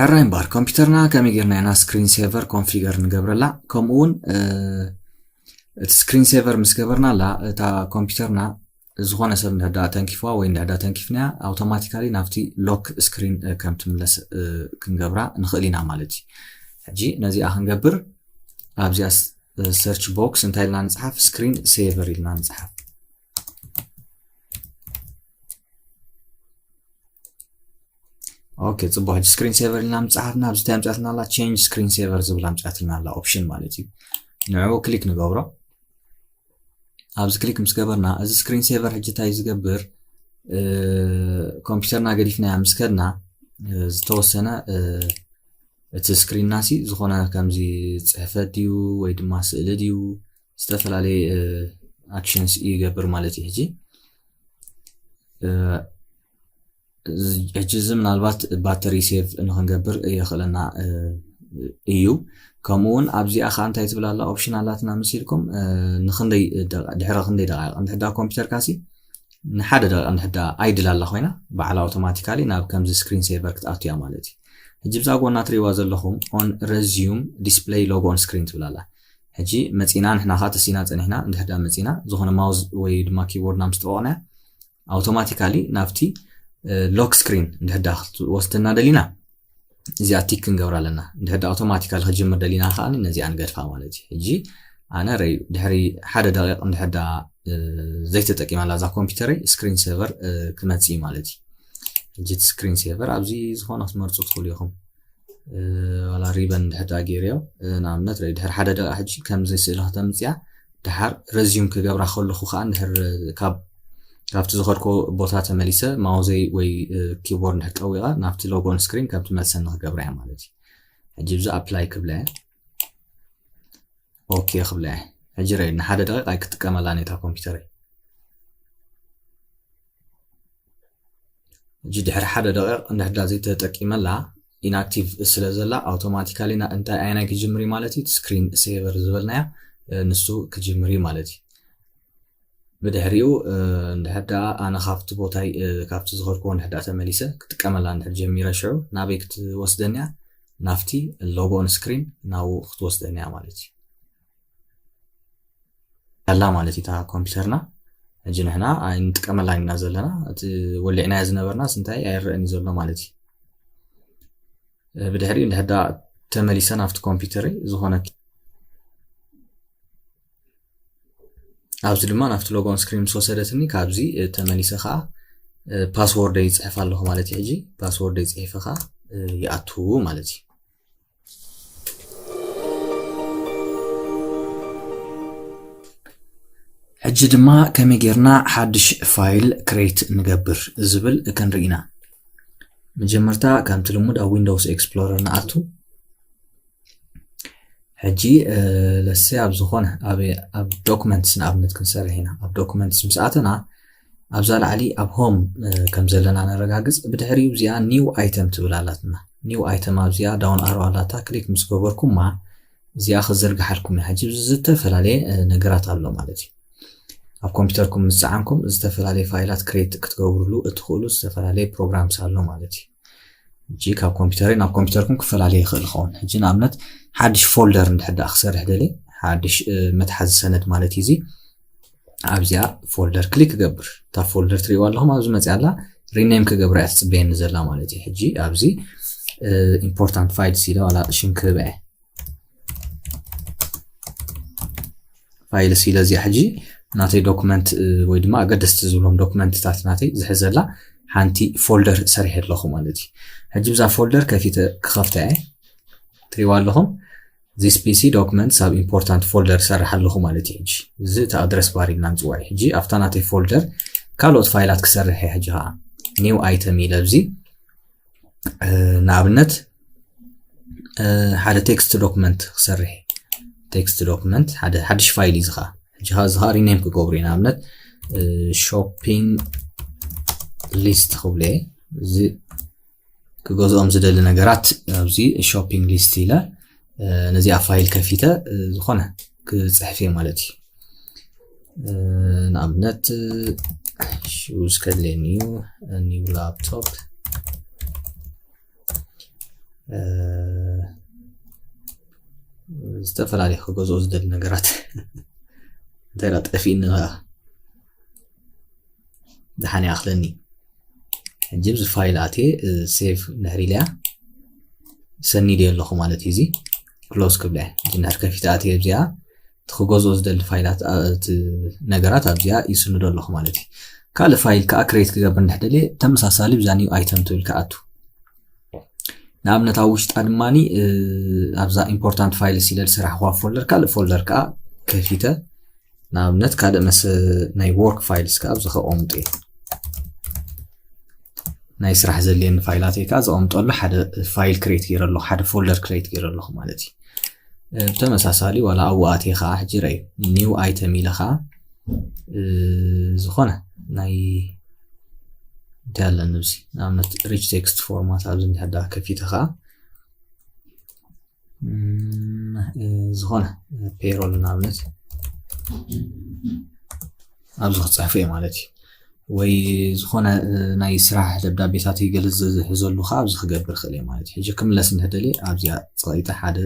ሕራይ እምበኣር ኮምፒውተርና ከመይ ጌርና ኢና ስክሪን ሴቨር ኮንፊገር ንገብረላ? ከምኡ እውን እቲ ስክሪን ሴቨር ምስ ገበርናላ እታ ኮምፒውተርና ዝኾነ ሰብ እንድሕዳ ተንኪፍዋ ወይ እንድሕዳ ተንኪፍናያ ኣውቶማቲካሊ ናብቲ ሎክ ስክሪን ከም ትምለስ ክንገብራ ንኽእል ኢና ማለት እዩ። ሕጂ ነዚኣ ክንገብር ኣብዚኣ ሰርች ቦክስ እንታይ ኢልና ንፅሓፍ? ስክሪን ሴቨር ኢልና ንፅሓፍ። ኦኬ፣ ፅቡቅ። ሕጂ ስክሪን ሴቨር ኢልና ምፅሓፍና ኣብዚ እንታይ ኣምፅኣትና ኣላ? ቼንጅ ስክሪን ሴቨር ዝብል ኣምፅኣትና ኣላ ኦፕሽን ማለት እዩ። ንዕኡ ክሊክ ንገብሮ። ኣብዚ ክሊክ ምስ ገበርና እዚ ስክሪን ሴቨር ሕጂ እንታይ ዝገብር? ኮምፒውተርና ገዲፍናያ ምስ ከድና ዝተወሰነ እቲ ስክሪንና ሲ ዝኾነ ከምዚ ፅሕፈት ድዩ ወይ ድማ ስእሊ ድዩ ዝተፈላለየ ኣክሽንስ ይገብር ማለት እዩ። ሕጂ ሕጂ እዚ ምናልባት ባተሪ ሴቭ ንክንገብር የኽእለና እዩ። ከምኡ እውን ኣብዚኣ ከዓ እንታይ ትብል ኣላ ኦፕሽን ኣላትና መሲልኩም ንክንደይ ድሕሪ ክንደይ ደቃይቅ እንድሕዳ ኮምፒውተርካ ሲ ንሓደ ደቂቅ እንድሕዳ ኣይድል ኣላ ኮይና ባዕላ ኣውቶማቲካሊ ናብ ከምዚ ስክሪን ሴቨር ክትኣቱ እያ ማለት እዩ። ሕጂ ብዛ ጎና ትሪእዋ ዘለኹም on resume display logo on screen ትብል ኣላ። ሕጂ መፂና ንሕና ከዓ ተሲና ፀኒሕና እንድሕዳ መፂና ዝኾነ ማውዝ ወይ ድማ ኪቦርድና ምስ ጠወቕናያ ኣውቶማቲካሊ ናብቲ ሎክ ስክሪን እንድሕዳ ክትወስደና ደሊና እዚኣ ቲክ ክንገብራ ኣለና። እንድሕዳ ኣውቶማቲካሊ ክጅምር ደሊና ከዓ ነዚኣ ንገድፋ ማለት እዩ። ሕጂ ኣነ ረዩ ድሕሪ ሓደ ደቂቅ እንድሕዳ ዘይተጠቂመላ እዛ ኮምፒውተረይ ስክሪን ሴቨር ክመፅእ እዩ ማለት እዩ። ሕጂ እቲ ስክሪን ሴቨር ኣብዚ ዝኾነ ክትመርፁ ትኽእሉ ኢኹም። ዋላ ሪበን እንድሕዳ ገይርዮ ንኣብነት ረዩ ድሕሪ ሓደ ደቂቅ ሕጂ ከምዚ ስእሊ ከተምፅያ ድሓር ረዚዩም ክገብራ ከለኹ ከዓ እንድሕር ካብ ካብቲ ዝኸድኮ ቦታ ተመሊሰ ማውዘይ ወይ ኪቦርድ እንድሕር ጠዊቐ ናብቲ ሎጎ ኦን ስክሪን ከም ትመልሰኒ ክገብራ እያ ማለት እዩ። ሕጂ ብዚ ኣፕላይ ክብላ እየ። ኦኬ ክብላ እየ። ሕጂ ረዩ ንሓደ ደቂቅ ኣይክጥቀመላ ነታ ኮምፒውተረይ። ሕጂ ድሕሪ ሓደ ደቂቅ እንድሕዳ ዘይተጠቂመላ ኢንኣክቲቭ ስለ ዘላ ኣውቶማቲካሊ እንታይ ኣይናይ ክጅምር እዩ ማለት እዩ። ስክሪን ሴቨር ዝበልናያ ንሱ ክጅምር እዩ ማለት እዩ። ብድሕሪኡ እንድሕዳ ኣነ ካብቲ ቦታይ ካብቲ ዝኸድክዎ እንድሕዳ ተመሊሰ ክጥቀመላ እንድሕር ጀሚረ ሽዑ ናበይ ክትወስደንያ? ናብቲ ሎጎ ኦን ስክሪን ናብኡ ክትወስደንያ ማለት እዩ። ኣላ ማለት እዩ እታ ኮምፒውተርና። ሕጂ ንሕና ኣይንጥቀመላ ኢና ዘለና። እቲ ወሊዕናዮ ዝነበርና ስንታይ ኣይረአን እዩ ዘሎ ማለት እዩ። ብድሕሪኡ እንድሕዳ ተመሊሰ ናብቲ ኮምፒውተር ዝኾነ ኣብዚ ድማ ናብቲ ሎጎ ኦን ስክሪን ምስ ወሰደትኒ ካብዚ ተመሊሰ ከዓ ፓስወርደይ ይፅሕፍ ኣለኹ ማለት እዩ። ሕጂ ፓስወርደይ ፅሒፈ ከዓ ይኣቱ ማለት እዩ። ሕጂ ድማ ከመይ ጌርና ሓድሽ ፋይል ክሬት ንገብር ዝብል ክንርኢ ኢና። መጀመርታ ከምቲ ልሙድ ኣብ ዊንዶውስ ኤክስፕሎረር ንኣቱ። ሕጂ ለሴ ኣብ ዝኾነ ኣብ ዶክመንትስ ንኣብነት ክንሰርሕ ኢና። ኣብ ዶክመንትስ ምስ ኣተና ኣብዛ ላዕሊ ኣብ ሆም ከም ዘለና ነረጋግፅ። ብድሕሪኡ እዚኣ ኒው ኣይተም ትብል ኣላትና። ኒው ኣይተም ኣብዚኣ ዳውን ኣሮ ኣላታ ክሊክ ምስ ገበርኩማ እዚኣ ክዝርግሓልኩም እያ። ሕጂ ዝተፈላለየ ነገራት ኣሎ ማለት እዩ። ኣብ ኮምፒውተርኩም ምስ ፀዓንኩም ዝተፈላለየ ፋይላት ክሬት ክትገብርሉ እትኽእሉ ዝተፈላለየ ፕሮግራምስ ኣሎ ማለት እዩ። ሕጂ ካብ ኮምፒውተረይ ናብ ኮምፒውተርኩም ክፈላለየ ይኽእል ይኸውን። ሕጂ ንኣብነት ሓድሽ ፎልደር እንድሕር ደኣ ክሰርሕ ደልየ ሓድሽ መትሓዚ ሰነድ ማለት እዩ። ኣብዚኣ ፎልደር ክሊክ ክገብር እታ ፎልደር ትሪእዋ ኣለኹም ኣብዚ መፅያ ኣላ። ሪኔም ክገብራ እያ ትፅበየኒ ዘላ ማለት እዩ። ሕጂ ኣብዚ ኢምፖርታንት ፋይልስ ኢለ ዋላ ሽም ክህባ እየ። ፋይልስ ኢለ እዚኣ ሕጂ ናተይ ዶክመንት ወይ ድማ ኣገደስቲ ዝብሎም ዶክመንትታት ናተይ ዝሕዘላ ሓንቲ ፎልደር ሰሪሐ ኣለኹ ማለት እዩ። ሕጂ ብዛ ፎልደር ከፊተ ክኸፍታ እየ። ትሪእዋ ኣለኹም this PC documents ኣብ ኢምፖርታንት ፎልደር ሰርሕ ኣለኹ ማለት እዩ። ሕጂ እዚ እቲ ኣድረስ ባር ኢልና ንፅዋዕ እዩ። ሕጂ ኣብታ ናተይ ፎልደር ካልኦት ፋይላት ክሰርሕ እየ። ሕጂ ከዓ ኒው ኣይተም ኢለ ኣብዚ ንኣብነት ሓደ ቴክስት ዶክመንት ክሰርሕ ቴክስት ዶክመንት ሓደ ሓድሽ ፋይል እዩ። ዝኻ ሕጂ እዚ ሪኔም ክገብሩ እዩ። ንኣብነት ሾፒንግ ሊስት ክብሎ እየ። እዚ ክገዝኦም ዝደሊ ነገራት ኣብዚ ሾፒንግ ሊስት ኢለ ነዚኣ ፋይል ከፊተ ዝኾነ ክፅሕፍ እየ ማለት እዩ። ንኣብነት ሹዝ ከድልየኒ እዩ። ኒው ላፕቶፕ ዝተፈላለዩ ክገዝኦ ዝደሊ ነገራት እንታይ ዳ ጠፊእኒ ኸዓ ድሓን ይኣኽለኒ። ሕጂ ብዚ ፋይል ኣትየ ሴቭ ንድሕር ኢለያ ሰኒደ ኣለኹ ማለት እዩ። እዚ ክሎዝ ክብላ እየ። ሕጂ ንድሕር ከፊተ ኣትየ ኣብዚኣ እቲ ክገዝኦ ዝደሊ ፋይላት እቲ ነገራት ኣብዚኣ ይስንዶ ኣለኹ ማለት እዩ። ካልእ ፋይል ከዓ ክሬት ክገብር እንድሕር ደልየ ተመሳሳሊ ብዛ ኒው ኣይተም ትብል ክኣቱ። ንኣብነት ኣብ ውሽጣ ድማ ኣብዛ ኢምፖርታንት ፋይልስ ኢለ ዝሰራሕዋ ፎልደር ካልእ ፎልደር ከዓ ከፊተ ንኣብነት ካልእ መስ ናይ ወርክ ፋይልስ ከዓ ኣብዚ ከቐምጡ እየ። ናይ ስራሕ ዘድልየኒ ፋይላት እየ ከዓ ዘቐምጠሉ ሓደ ፋይል ክሬት ገይረ ኣለኹ፣ ሓደ ፎልደር ክሬት ገይረ ኣለኹ ማለት እዩ። ብተመሳሳሊ ዋላ ኣብኡ ኣትየ ከዓ ሕጂ ረዩ ኒው ኣይተም ኢለ ከዓ ዝኾነ ናይ እንታይ ኣለኒ ብዚ ንኣብነት ሪች ቴክስት ፎርማት ኣብዚ እንድሕዳ ከፊተ ከዓ ዝኾነ ፔሮል ንኣብነት ኣብዚ ክፅሕፎ እየ ማለት እዩ። ወይ ዝኾነ ናይ ስራሕ ደብዳቤታት ገለ ዝሕዘሉ ከዓ ኣብዚ ክገብር ክእል እየ ማለት እዩ። ሕጂ ክምለስ እንተደልየ ኣብዚኣ ፀቂጠ ሓደ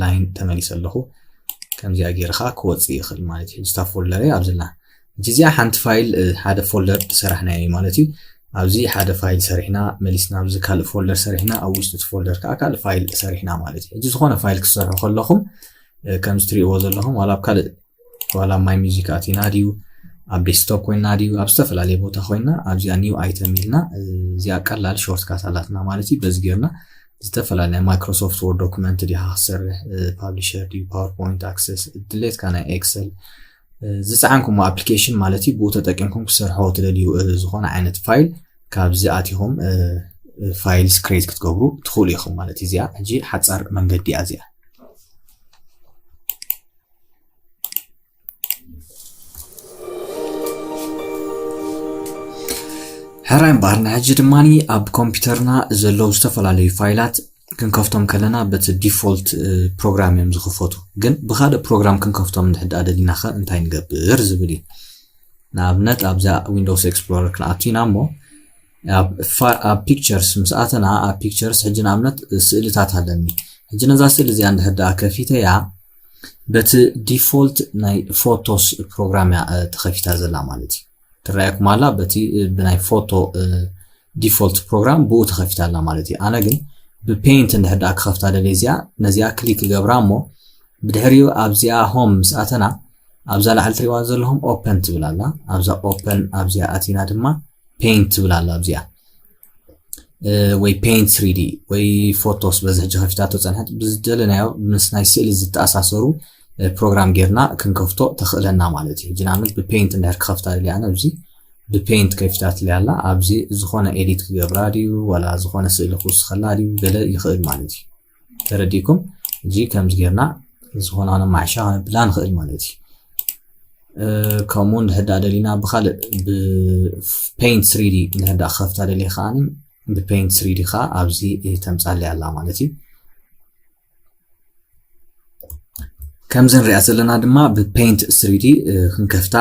ላይን ተመሊሰ ኣለኹ። ከምዚኣ ገይረ ከዓ ክወፅእ ይኽእል ማለት እዩ። ሕጂ እታ ፎልደር ኣብዚላ ሕጂ እዚኣ ሓንቲ ፋይል ሓደ ፎልደር ዝሰራሕናዮ እዩ ማለት እዩ። ኣብዚ ሓደ ፋይል ሰሪሕና መሊስና ኣብዚ ካልእ ፎልደር ሰሪሕና ኣብ ውሽጢ እቲ ፎልደር ከዓ ካልእ ፋይል ሰሪሕና ማለት እዩ። ሕጂ ዝኾነ ፋይል ክትሰርሑ ከለኹም ከምዚ ትሪእዎ ዘለኹም ዋላ ኣብ ካልእ ዋላ ኣብ ማይ ሚውዚክ ኣቲና ድዩ ኣብ ዴስክቶፕ ኮይና ድዩ ኣብ ዝተፈላለየ ቦታ ኮይና ኣብዚኣ ኒው ኣይተም ኢልና እዚኣ ቀላል ሾርትካት ኣላትና ማለት እዩ። በዚ ጌርና ዝተፈላለየ ናይ ማይክሮሶፍት ወርድ ዶኩመንት ዲኻ ክሰርሕ ፓብሊሸር ድዩ ፓወርፖይንት ኣክሰስ ድሌትካ ናይ ኤክሰል ዝፀዓንኩሞ ኣፕሊኬሽን ማለት እዩ። ብኡ ተጠቂምኩም ክሰርሖ ትደልዩ ዝኾነ ዓይነት ፋይል ካብዚ ኣቲኹም ፋይልስ ክሬት ክትገብሩ ትኽእሉ ኢኹም ማለት እዩ። እዚኣ ሕጂ ሓፃር መንገዲ እያ እዚኣ። ሕራይ እምበኣር ንሕጂ ድማ ኣብ ኮምፒውተርና ዘለዉ ዝተፈላለዩ ፋይላት ክንከፍቶም ከለና በቲ ዲፎልት ፕሮግራም እዮም ዝኽፈቱ። ግን ብኻልእ ፕሮግራም ክንከፍቶም እንድሕር ደኣ ደሊና ኸ እንታይ ንገብር ዝብል እዩ። ንኣብነት ኣብዛ ዊንዶውስ ኤክስፕሎረር ክንኣቱ ኢና እሞ ኣብ ፒክቸርስ ምስ ኣተና ኣብ ፒክቸርስ ሕጂ ንኣብነት ስእልታት ኣለኒ። ሕጂ ነዛ ስእሊ እዚኣ እንድሕር ደኣ ከፊተያ በቲ ዲፎልት ናይ ፎቶስ ፕሮግራም እያ ተኸፊታ ዘላ ማለት እዩ። ትረኣየኩም ኣላ በቲ ብናይ ፎቶ ዲፎልት ፕሮግራም ብኡ ተኸፊታ ኣላ ማለት እዩ። ኣነ ግን ብፔይንት እንድሕር ደኣ ክኸፍታ ደልየ እዚኣ ነዚኣ ክሊክ ገብራ እሞ ብድሕሪኡ ኣብዚኣ ሆም ምስ ኣተና ኣብዛ ላዕሊ ትሪእዋ ዘለኹም ኦፐን ትብል ኣላ። ኣብዛ ኦፐን ኣብዚኣ ኣቲና ድማ ፔይንት ትብል ኣላ ኣብዚኣ ወይ ፔይንት ስሪዲ ወይ ፎቶስ በዚ ሕጂ ከፊታቶ ፀንሐት ብዝደለናዮ ምስ ናይ ስእሊ ዝተኣሳሰሩ ፕሮግራም ጌርና ክንከፍቶ ተኽእለና ማለት እዩ። ሕጂ ንኣብነት ብፔይንት እንድሕር ክኸፍታ ደልየ ኣነ ኣብዚ ብፔይንት ከፊታትለይ ኣላ ኣብዚ ዝኾነ ኤዲት ክገብራ ድዩ ዋላ ዝኾነ ስእሊ ክውስኸላ ድዩ ገለ ይኽእል ማለት እዩ። ተረዲእኩም? እዚ ከምዚ ጌርና ዝኾነ ከነማዕሻ ከነብላ ንኽእል ማለት እዩ። ከምኡ እንድሕር ደኣ ደሊና ብኻልእ ብፔይንት ስሪዲ እንድሕር ደኣ ክኸፍታ ደልየ ከዓኒ ብፔይንት ስሪዲ ከዓ ኣብዚ ተምፃለይ ኣላ ማለት እዩ። ከምዚ ንሪኣ ዘለና ድማ ብፔይንት ስሪዲ ክንከፍታ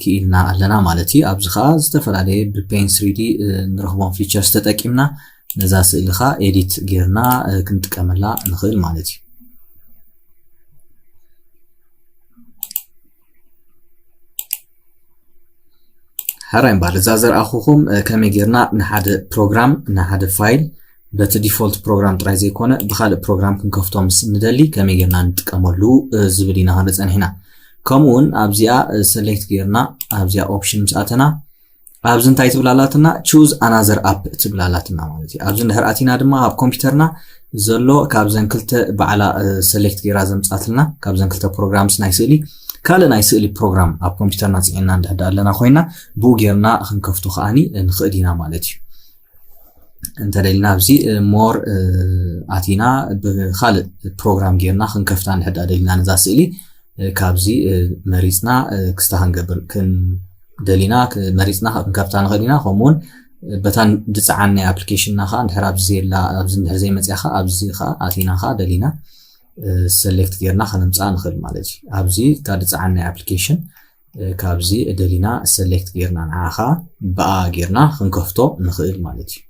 ክኢልና ኣለና ማለት እዩ። ኣብዚ ከዓ ዝተፈላለየ ብፔይንት ስሪዲ ንረኽቦም ፊቸርስ ተጠቂምና ነዛ ስእሊ ከዓ ኤዲት ጌርና ክንጥቀመላ ንኽእል ማለት እዩ። ሕራይ እምበኣር እዛ ዘርኣኹኹም ከመይ ጌርና ንሓደ ፕሮግራም ንሓደ ፋይል በቲ ዲፎልት ፕሮግራም ጥራይ ዘይኮነ ብኻልእ ፕሮግራም ክንከፍቶ ምስ ንደሊ ከመይ ጌርና ንጥቀመሉ ዝብል ኢና ክንርኢ ጸኒሕና። ከምኡ እውን ኣብዚኣ ሰሌክት ጌርና ኣብዚኣ ኦፕሽን ምስ ኣተና ኣብዚ እንታይ ትብል ኣላትና? ቹዝ ኣናዘር ኣፕ ትብል ኣላትና ማለት እዩ። ኣብዚ እንድሕር ኣቲና ድማ ኣብ ኮምፒውተርና ዘሎ ካብዘን ክልተ ባዕላ ሰሌክት ጌራ ዘምጻትልና ካብዘን ክልተ ፕሮግራምስ ናይ ስእሊ ካልእ ናይ ስእሊ ፕሮግራም ኣብ ኮምፒውተርና ጽዒና እንድሕር ኣለና ኮይና ብኡ ጌርና ክንከፍቶ ከዓኒ ንኽእል ኢና ማለት እዩ። እንተደሊና ኣብዚ ሞር ኣቲና ብካልእ ፕሮግራም ጌርና ክንከፍታ እንድሕር ደሊና ነዛ ስእሊ ካብዚ መሪፅና ክስታ ክንገብር ደሊና መሪፅና ክንከፍታ ንኽእል ኢና። ከምኡውን በታ ድፀዓን ናይ ኣፕሊኬሽንና ከዓ እንድሕር ኣብዚ የላ ኣብዚ እንድሕር ዘይመፅያ ከዓ ኣብዚ ከዓ ኣቲና ከዓ ደሊና ሰሌክት ጌርና ከነምፅኣ ንኽእል ማለት እዩ። ኣብዚ እታ ድፀዓን ናይ ኣፕሊኬሽን ካብዚ ደሊና ሰሌክት ጌርና ንዓ ከዓ ብኣ ጌርና ክንከፍቶ ንኽእል ማለት እዩ።